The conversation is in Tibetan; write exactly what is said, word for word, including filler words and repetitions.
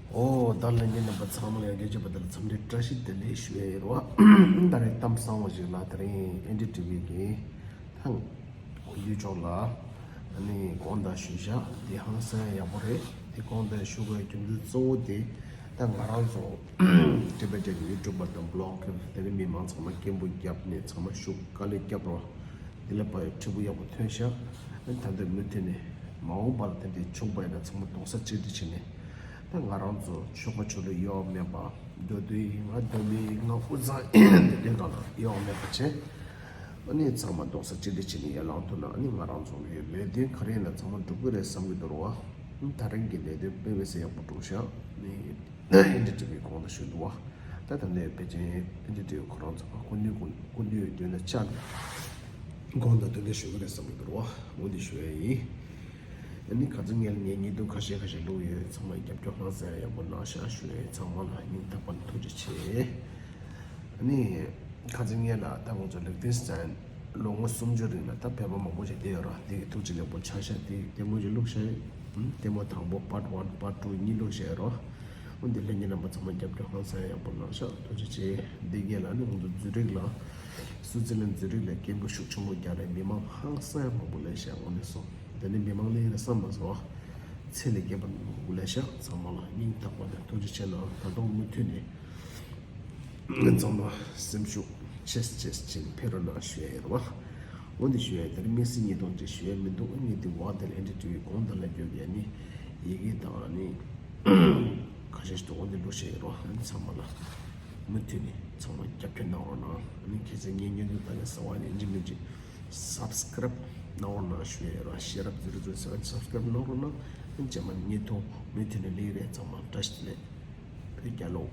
ཨོ། ད་ལྷན་རྒྱས་རྣམ་པ་ཚང་མ་ལ་ཡང་བསྐྱར་བཅར་བ་དེ་ལ་འཚམས་འདྲི་བཀྲ་ཤིས་བདེ་ལེགས་ཞུ་ཡ་ཡིན་རོ། ད་རེས་གཏམ་བཟང་བ་ཞིག་ལ། དེ་རིང་ཨེན་ཌི་ཊི་ཝི་གི་ཐང་གོ་འདུས་ཕྱོགས་ལ་ཨ་ནི་དགོངས་དག་ཞུས་བཞག་དེ་ཧང་སང་ཡག་པོ་རེད། དེ་དགོངས་དག་ཞུ་དགོས་རྒྱུ་མཚན་གཙོ་བོ་དེ་ད་ང་རང་ཚོ་ཊི་བེ་ཊན་ཡུ་ཊུ་བར་དང་བི་ལོག་གི་དེ་ནི་མི་མང་ཚང་མ་སྐད་འབོད་བརྒྱབ་ནས་ཚང་མ་ཤུགས་དཀའ་ལས་བརྒྱབ་རོགས། དེ་ལ་ཕར་འཕྲོད་པ་ཡག་པོ་ཐོན་ཤག་ཨ་ནི་ད་ལྟ་མུ་མཐུད་ནས་མ་འོངས་པར་དེ་འདྲའི་ཆོག་པ་ཡིན་ན་ཚང་མ་རྡོག་རྩ་གཅིག་སྒྲིལ་བྱས་ནས། ད་ང་རང་ཚོ་ཆོལ་ཁ་ཆོས་ལུགས་གཡོ་བ་མེད་པ། མདོ་སྟོད་ཡིན་ང་མདོ་སྨད་ཡིན་ང་དབུས་གཙང་ཡིན་དེ་འདྲའི་སྒང་ལ་གཡོ་བ་མེད་པ་བྱས། ཨ་ནི་ཚང་མ་རྡོག་རྩ་གཅིག་སྒྲིལ་བྱས་ནས་ཡར་ལངས་ཐུབ་ན། ཨ་ནི་ང་རང་ཚོ་གི་ལས་དོན་ག་རེ་ཡིན་ན་ཚང་མ་འགྲུབ་ཀྱི་རེད་བསམ་གྱི་འདུག་རོ། ཨ་ནི་ད་རིང་གི་ལས་དོན་དཔེ་མི་སྲིད་ཡག་པོ་འགྲུབ་ཤག་ཨ་ནི་ཨེན་ཌི་ཊི་ཝི་དགོངས་དག་ཞུ་འདུག་བ། ད་ད་ནས་ཕལ་ཆེར་ཨེན་ཌི་ཊི་ཝི་ཁོ་རང་ཚོ་སྐུ་མདུན་སྐུ་མདུན་མདུན་ལ་བཅར་ནས་དགོངས་དག་རྟེན་འབྲེལ་ཞུ་གི་རེད་བསམ་གྱི་འདུག་རོ། འོ་འདི་ཞུ་ཡ་ཡིན། ཨ་ནི་ཁ་སང་ངས་ངའི་བརྙན་ཐུང་ཁ་ཤས་ཁ་ཤས་བླུགས་ཡོད། ཚང་མས་རྒྱབ་སྐྱོར་ཧང་སང་ཡག་པོ་གནང་ཤག་ཞུ་ཡ་ཡིན། ཚང་མ་ལ་སྙིང་ཐག་པ་ནས་ཐུགས་རྗེ་ཆེ། ཨ་ནི་ཁ་སང་ངས་ལ་ད་ང་ཚོ་ལིག་ཏེན་སི་ཊན་ལོ་ངོ་སུམ་ཅུ་རིང་ལ་ད་བོད་པ་མང་པོ་ཞིག་བསྡད་ཡོད་ར། དེ་གི་ཐུགས་རྗེ་ལེགས་པོ་ཆགས་ཤག་དེ་ལྟད་མོ་ཞིག་བླུགས་ཤག་ཨ་ནི་ལྟད་མོ་དང་པོ་པཱརཊ་ཝན་པཱརཊ་ཊུ་གཉིས་བླུགས་ཤག་རོ། འོ་འདི་ལྷན་རྒྱས་རྣམ་པ་ཚང་མ་རྒྱབ་སྐྱོར་ཧང་སང་ཡག་པོ་གནང་ཤག་ཐུགས་རྗེ་ཆེ། འདི་གས་ལ་ནི་ང་ཚོ་ཛུ་རིག་ལ་སུའུ་ཙི་ལན་ཛུ་རིག་ལ་སྐད་འབོད་ཤུགས་ཆེན་པོ་རྒྱག་རེད། མི་མང་ཧང་སང་ཡག་མང་པོ་སླེབས་ཤག་འོ་ནས་སོང་། དེ་ནི་མི་མང་སླེབས་རེད་བསམ་མ་སོང་། ཚད་ལས་བརྒལ་བ་མང་པོ་སླེབས་ཤག་ཚང་མ་ལ་སྙིང་ཐག་པ་ནས་ཐུགས་རྗེ་ཆེ་གནང་། ད་དུང་མུ་མཐུད་ནས་ཚང་མ་སེམས་ཤུགས་ཆེ་ཆེ་བྱས་ཕེབས་རོགས་གནང་ཞུ་ཡ་ཡིན་རོ། འོ་འདི་ཞུ་ཡ་ཡིན། དེ་རིང་དམིགས་བསལ་བརྙན་ཐུང་ཅིག་ཞུ་ཡ་མི་འདུག་ངས་འདི་བ་དེ་ལ་ཨེན་ཌི་ཊི་ཝི་དགོངས་དག་ལ་འགྱོད་ཀྱི་ནི་ཡི་གེ་དང་ནི་ཁ་ཤས་ཤིག་འདུག་འོ་འདི་བླུགས་ཤག་ཡིན་རོ། ཨ་ནི་ཚང་མ་ལ་མུ་མཐུད་ནས་ཚང་མ་རྒྱབ་སྐྱོར་གནང་རོགས་གནང་། ཨ་ནི་ཁྱེད་ཚོས་ངའི་བརྙན་ཐུང་ལྟ་མཁན་གསར་པ་ཡིན་ན་ཡིན་གཅིག་མིན་གཅིག་སབ་སི་ཀ་རབ་གནང་རོགས་གནང་ཞུ་ཡ་ཡིན་རོ། ཤེར་ཨབ་ཛི་རོ་ཛི་རོ་སེ་བེན་སབ་སི་ཀ་རབ་གནང་རོགས་གནང་། ཨ་ནི་རྗེས་མ་བརྙན་ཐུང་མུ་མཐུད་ནས་སླེབས་རེད། ཚང་མ་བཀྲ་ཤིས་བདེ་ལེགས། བོད་རྒྱལ་ལོ།